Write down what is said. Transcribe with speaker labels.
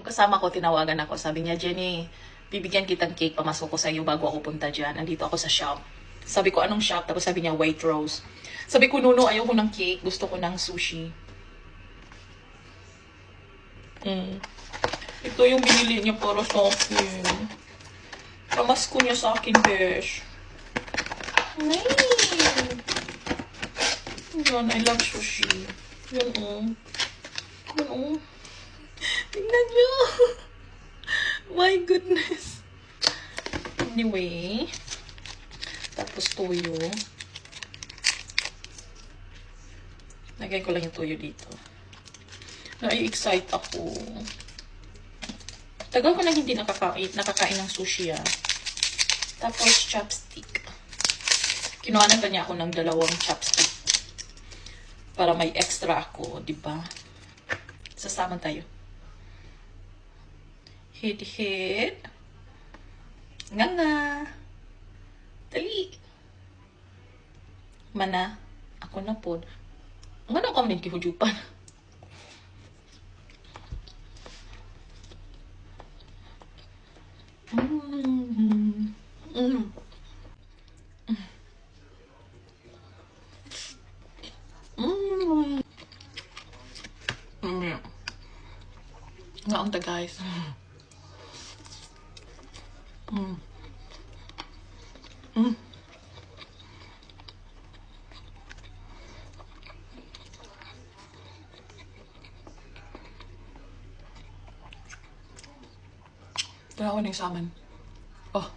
Speaker 1: Yung kasama ko, tinawagan ako. Sabi niya, Jenny, bibigyan kitang cake, pamasok ko sa iyo bago ako punta dyan. Nandito ako sa shop. Sabi ko, anong shop? Tapos sabi niya, White Rose. Sabi ko, Nuno, ayoko ng cake. Gusto ko ng sushi. Ito yung binili niya para sa akin. Pamasko niya sa akin, besh. Nice! Yan, I love sushi. Yan, oh. Yan, oh. Tingnan niyo! My goodness! Anyway, tapos toyo. Lagay ko lang yung toyo dito. Na-excite ako. Tagal ko na hindi nakakain ng sushi, ah. Tapos, chopstick. Kinuha na niya ako ng 2 chopstick. Para may extra ako, diba? Sasama tayo. Hit. Nga. Dali. Mana. Ako na po. Nga na kami kihujupan. Nga ang ta, guys. Wala ko ng saman. Oh.